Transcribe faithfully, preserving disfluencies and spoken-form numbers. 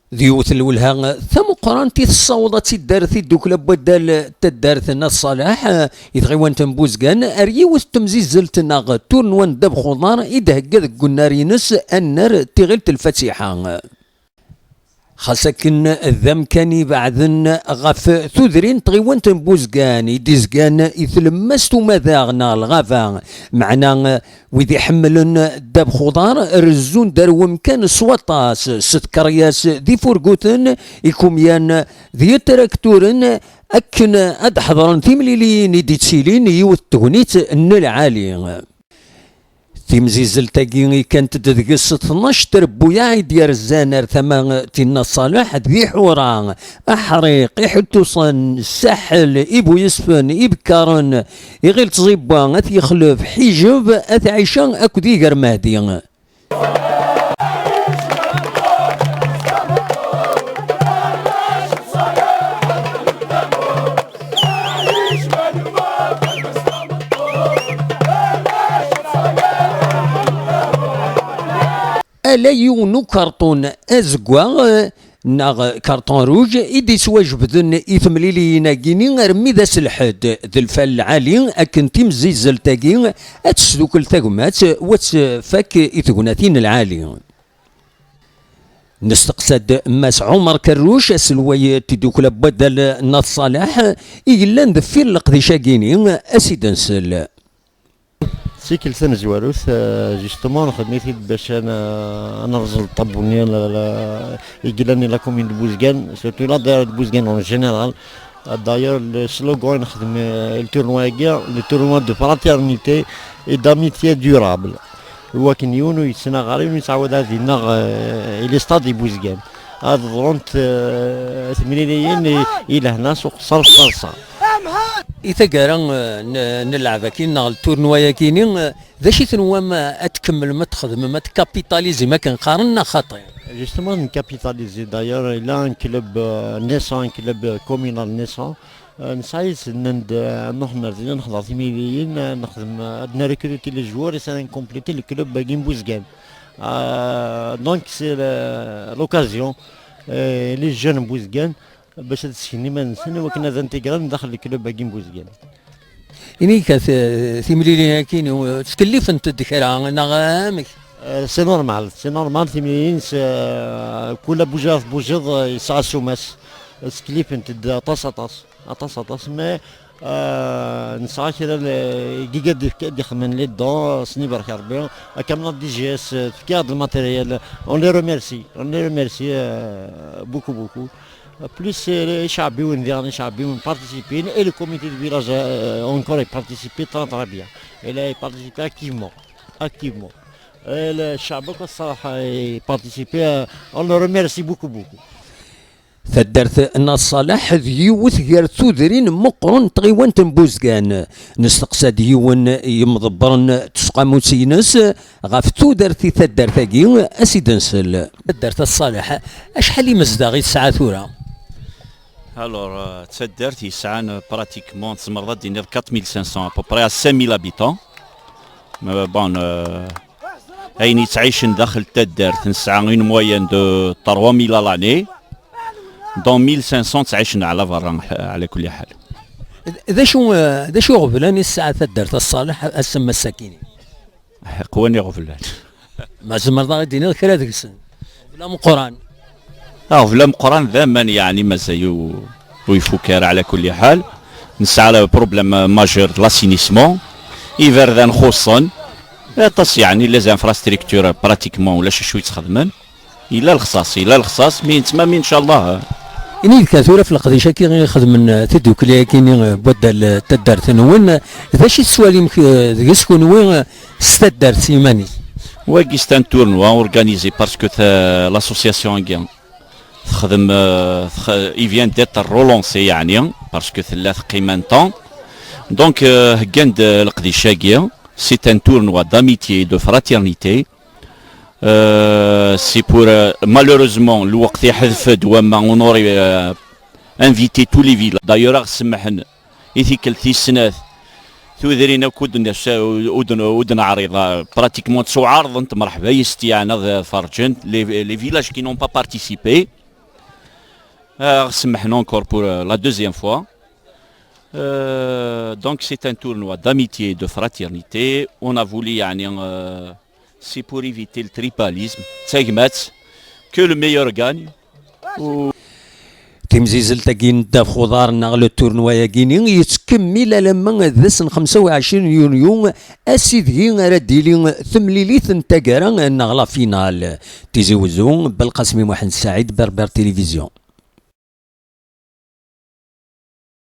D yiwet n lwelha tameqqrant i tessaweḍ ad tt-idder tiddukla n waddal n taddart n At Ṣaleḥ i tɣiwant n Buzgan ar yiwet n temzizzelt neɣ turnwa n ddabex uḍar i d-thegga deg unnar-ines annar Tiɣilt Lfatiḥa. Xas akken d amkan ibeɛden ɣef tudrin n tɣiwant n Buzgan i d-izgan i tlemmast umadaɣ neɣ lɣaba, meɛna wid iḥemmlen ddabex uḍar rezzun-d ar wemkan s waṭas, s tkeryas d ifurguten, ikumyan d yitrakturen akken ad d-ḥeḍren timliliyin i d-ittilin yiwet n tegnit n lɛali. Timzizzelt-agi ikkant-d deg-s tnac trebbuyaɛ i d-yerzan ar tama tinna Ṣaleḥ d Iḥura, Aḥriq, Iḥettusen, Saḥel, Ibuyesfen, Ibekkaren, Iɣil Tẓibwa, At Yexlef, Ḥijeb, At Ɛica akked Iger Mehdi. Ala yiwen ukarṭun azeggaɣ, eh, neɣ karṭun rouge i d-yettwajebden i temliliyin-agi-ni armi d ass lḥedd, d lfal lɛali akken timzizzelt-agi ad tesdukel tagmat u ad tfak i tegnatin lɛali. Nesteqsa-d Mass Ɛumer Kerruc, aselway n tiddukla n waddal n At Ṣaleḥ, i yellan deffir leqdic-agi-ni, a s-id-nsel. D tikkelt tamezwarut, euh, justement, nxeddem-it-id bac ad n-, ad nerẓel ṭabbu-nni la, la, i yellan di la commune de Bouzguène, surtout la daïra de Bouzguène en général. D'ailleurs, le slogan i nexdem, euh, le tournoi-agi, le tournoi de fraternité et d'amitié durable. Wakken yiwen ur yettnaɣ ara, yiwen ur yettɛawad ara dinna, euh, i les stades di Bouzguène. Ad ḍrunt, euh, temliliyin i, i lehna s uqeṣṣer s taḍsa. I taggara, eh, n, n lleɛb-agi neɣ lturnwa-agi-ni, eh, d acu i tenwam, eh, ad tkemmlem ad txedmem, ad tkapitalizim akken qqaren, neɣ xaṭi? Justement, nkapitalizi. D'ailleurs, il y a un club, euh, naissant, un club, euh, communal naissant. Euh, nesɛa-yas, nnan-d, euh, ad nruḥ ar dinna, nexḍer timliliyin, euh, nexdem, euh, ad nrecruter les joueurs, et ça, ncompléter le club-agi n Bouzguène. Euh, donc, c'est le, l'occasion, euh, les jeunes n Bouzguène, bac ad sseknen iman-nsen i wakken ad integren daxel leklub-agi n Buzgan. Ini-k, t-, timlilin-agi, ttkellifent-d kra, neɣ amek? Euh, c'est normal, c'est normal, timlilin, c'est, euh, kul abujaɣ tbujiḍ, euh, yesɛa ssuma-s. Ttkellifent-d aṭas, aṭas, aṭas, aṭas, mais, euh, nesɛa kra n yigiga d-, d-ixedmen les dons, s-, nibarek Rebbi, akamna D G S, euh, tefka-aɣ-d le matériel, on les remercie, on les remercie, euh, beaucoup, beaucoup. Plus, euh, les Chabiouin, les Chabiouin participent, et le comité de village, euh, encore est participé très, très bien. Et là, il participe activement, activement. Et le Chabak, ça, il participe, euh, on le remercie beaucoup, beaucoup. Taddart n At Ṣaleḥ d yiwet gar tudrin meqqren n tɣiwant n Buzgan. Nesteqsa-d yiwen yemḍebbren n tseqqamut-ines ɣef tudert i taddart-agi, a s-id-nsel. Taddart At Ṣaleḥ, acḥal imezdaɣ i tesɛa tura? Alors, euh, d taddart yesɛan, euh, pratiquement, tzemreḍ ad d-tiniḍ quatre mille cinq cents, à peu près à cinq mille habitants. Mais bon, euh, ayen yettɛicen daxel n taddart, nesɛa une moyenne de trois mille à l'année, dont mille cinq cents ttɛicen ɛla berra, ɛla kulli ḥal. D, d acu, eh, d acu iɣeblan i tesɛa taddart At Ṣaleḥ ass-a n ass-agi? Qwan iɣeblan. Ma tzemreḍ ad d-tiniḍ kra deg-sen? Ɣebla meqqran. Aɣbel ameqqran d aman, yeɛni mazal ur, ur ifuk ara ɛla kulli ḥal. Nesɛa le problème majeur de l'assainissement. Iberdan xuṣṣen. Aṭas, yeɛni les infrastructures pratiquement ulac acu yettxedmen. Yella lexṣaṣ, yella lexṣaṣ, mi nettmami ncallah. Ini-d kan tura ɣef leqdic-agi i xedmen, eh, tidukli-agi-ni, eh, n waddal, eh, taddart-nwen, d acu i tettwalim, eh, deg-s kunwi, eh, s taddart s yiman-is? Wagi c'est un tournoi organisé parce que, euh, l'association-agi txedm, euh, tx-, il vient d'être relancé, yeɛni, parce que tella teqqim un temps. Donc, euh, heggan-d, euh, leqdic-agi, c'est un tournoi d'amitié et de fraternité. Euh, c'est pour, euh, malheureusement, lweqt iḥedf-d wamma, on aurait, euh, invité tous les villages. D'ailleurs, aɣ-semmḥen i tikkelt tis snat, tudrin akk ur d-, ur d-, ur d-neɛriḍ, euh, pratiquement ttwaɛerḍent, mreḥba yis-s, yeɛni ad ferǧent, les, les villages qui n'ont pas participé. Euh, سمحنا encore pour euh, la deuxième fois. Euh, donc c'est un tournoi d'amitié et de fraternité. On a voulu يعني, euh, c'est pour éviter le tribalisme. Segmats, que le meilleur gagne. Ou- Timzizelt-agi n ddabex uḍar neɣ le tournoi-agi-ni yettkemmil alamma d ass n xemsa u ɛecrin yunyu, ass ideg ara d-tili temlilit n taggara neɣ la finale. Tizi Wezzu, Belqasmi Muḥend Saɛid, Berber Télévision.